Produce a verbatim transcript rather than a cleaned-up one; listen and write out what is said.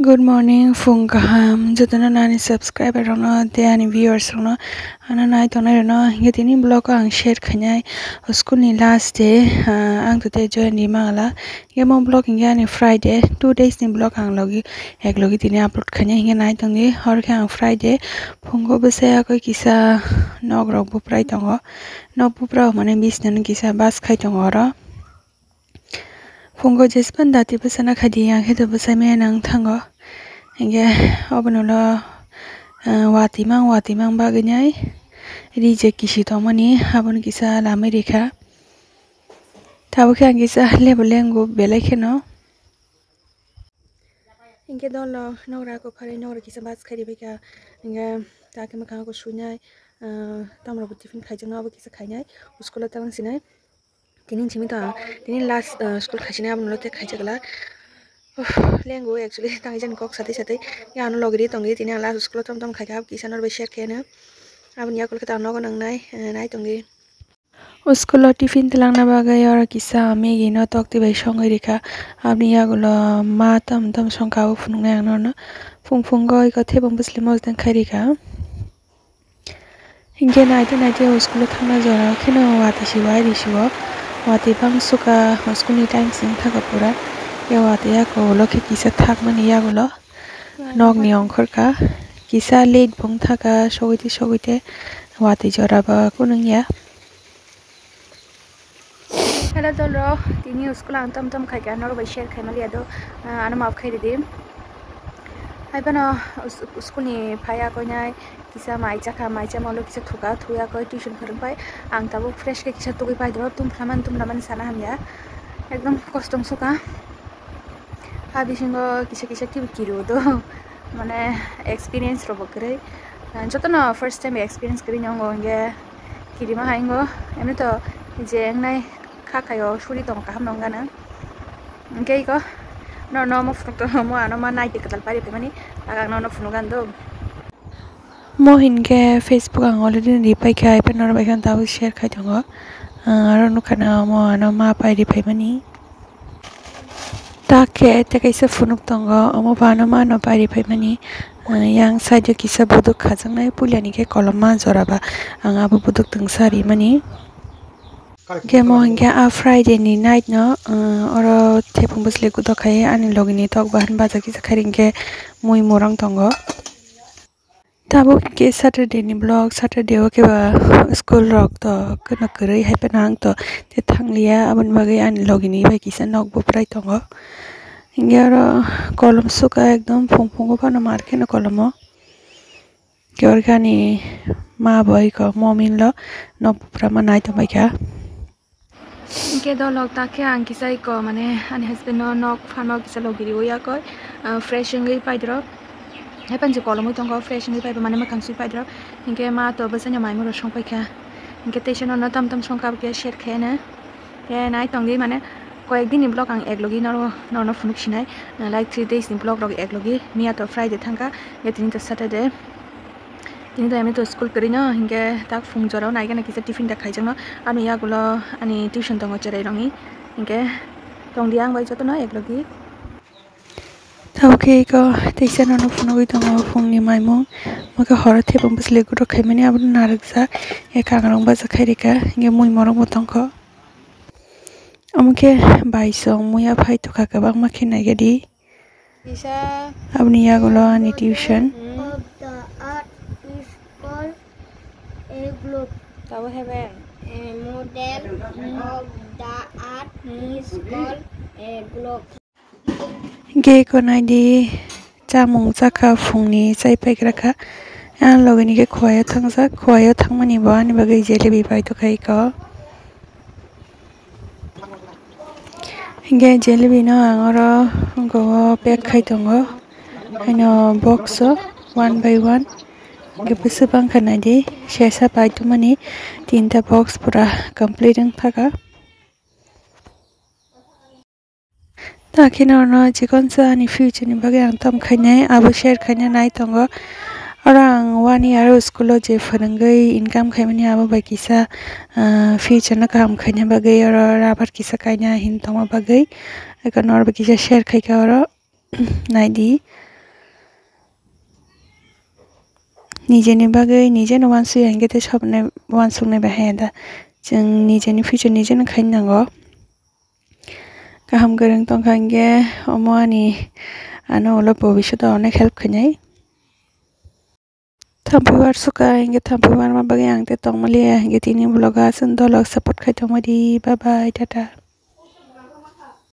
Good morning, phung kaham jotono nani subscriber rokno tei ani viewers rokno, ano nai tongnai rokno. Hinkhe tini vlog o ang share khainai school ni last day, ah, ang to tei join ri mangala. Hinkhe mo vlog hinkhe ani Friday, two days ni vlog ang logi, ek logi tini upload khainai. Hinkhe nai tongdi, hor khe ang Friday phungo bwsai yakoi kisa nok rok buprai tongo, nok bupra mane bisna no kisa bus khai tongo oro. Phungo jespan dati bwsana khaidi, ang khe to bwsai maya nang thango. Hinkhe obono ulo, ah, watwi mang, watwi mang bagwi nai reject kisi tongmani, abono kisa lamwi rikha. Tabukhe ang kisa lebo lengo belai kheno. Hinkhe dolo nogra kok phalwi nogra kisa bus khai ribaikha. Hinkhe ta khe mwkhang kok suinai, ah, tamrokbo tiffin khaijaknai, abo kisa khainai, school o twlang sinai. Tini simi to ang, tini last, ah, school khaisina, abono tei khaijak la. Uff, lengo actually, tangwi jani kok satwi satwi. Ya ano logi ri tongdi, tini ang last school o tom tom khaikha, kisa norbai share khaina. Aboni yakulo khe ta nogo nangnai, eh, nai tongdi. School o tiffin twlangna bagwi oro kisa Maggie no tok twi bai songwi rikha. Aboni yagulo ma tom tom songkha, abo phunuknai ang norno. Phung phungo iko thebong bwsli mosdeng khai rikha. Hinkhe naitwi naitwi o school o thangna jora o kheno watwi se wai risi o. Watwi bang suka o school ni time sing thaka pura. Ya watwi ya ulo khe kisa thakmani yagulo nokni ongkhorkha. Kisa late bung thaka sogwi twi sogwi twi watwi jora ba kunung ya. Hello dol rok, tini school ang tom tom khaikha, norok bai share khaimaliya do, ah, ano maaf khairidi. Hai phano us-, school ni phaiya koinai kisa mai chakha, mai chama ulo kisa thuka, thuya koi tuition phwrwngpai. Ang tabuk fresh khe kisa tugui paidro, tum phlamani, tum phlamani sana hamya. Ekdom kostong suka. Ha bisingo kisa kisa kibi kiru do. Mane experience rok bo kwrwi. Ah, jotono first time experience kwrwi nongo hinkhe kirima hai wngo. Emni to je wngnai kha khaio suri tongo kaham nong gana. Hinkhe iko no, no mo phunuk tongo, mo ano ma naidi kwtal pari phaimani, aga ang nono phunuk gana do. Mo hinkhe Facebook ang already ripai kha, hai phano norok bai kheno tabuk share khai tongo. Ah, aro nukha na mo ano ma pai riphaimani. Ta khe tei kaisa phunuk tongo, omo bo ano ma no pai riphaimani. Ah, yang side o kisa buduk khajaknai, puilani khe koloma jora ba ang abo buduk tongsa rimani. Khe mo hinkhe a Friday ni night no, ah, oro thepung bwsli kutok khai ani logi ni tok bahan baja kisa khai ringkhe mui morang tongo. Tabuk hinkhe Saturday ni vlog, Saturday o khe ba school rok to kheno kwrwi hai phano ang to tei thangliya, aboni bagwi ani logi ni bai kisa nok buprai tongo. Hinkhe oro kolom suka ekdom phung phungo phano mar kheno kolomo. Khe oro khe ani ma bai kok momin lo nok bupra ma nai tongbai kha. Hinkhe dolok ta khe ang kisa iko mane ani husband no nok pharma o kisa logi riwi yakoi, ah, fresh wngwi paidrok. Hai panchi kolomwi tongo, fresh wngwi paiba mane mwkhang sui paidrok. Hinkhe ma to bwsai no mai muro song paikha. Hinkhe teisa nono tam tam song kha, abokhe share khe no. Khe nai tongdi mane koyek din ni vlog ang ek logi norok, norokno phunuk sinai. Like three days ni vlog rok ek logi. Miya to Friday thangkha, hinkhe tini to Saturday. Tini to emni to school kwrwi no, hinkhe tak phung jorao naikhe na kisa tiffin da khaijakno. Ani yagulo ani tuition tongo cherai rokni. Hinkhe tongdi ang bai jotono ek logi. Tamo khe iko teisa nono phunugwi tongo phungni maimung. Omo khe horo thepung bwsli guduk khaimani abono narwkjak. Eka rok baja khairika, hinkhe mui morok bo tongkho. Omo khe bai song muya phai tokha kwbangma khe naikhe di. Aboni yagulo ani tuition. Of the earth is called a globe. Tabo hebe. A model of the earth is called a globe. Hinkhe eko naidi chamung chakha phungni chai paigra kha. Ang logini khe khowai o thangjak, khowai o thangmani bo ani bagwi jelebi pai tokha eko. Hinkhe jelebi no ang oro wngkha o pack khai tongo, haino box o one by one. Hinkhe bwswk bangkha naidi, sesa paitwmani tinta box pura complete wngkha kha. Takhe norokno chikon sa ani future ni bagwi ang tam khainai, abo share khaina nai tongo. Oro ang one year o school o je phwrwngwi income khaimani, abo bai kisa, ah, future no kaham khaina bagwi oro rubber kisa kaina hin tongma bagwi. Eko norok bai kisa share khaikha oro. Naidi. nijeni bagwi nijeno uansukya hinkhe tei sobni uansuknai bai haya da. Chwng nijeni future nijeno khaina nango. Kaham kwrwng tongkha hinkhe omo ani ano ulo bhobishoto onek help khainai. Thampui uansukha hinkhe thampui uanma bagwi ang tei tongmaliya hinkhe tini vlog o aswk dolok support khai tongmadi. Bye bye, tata.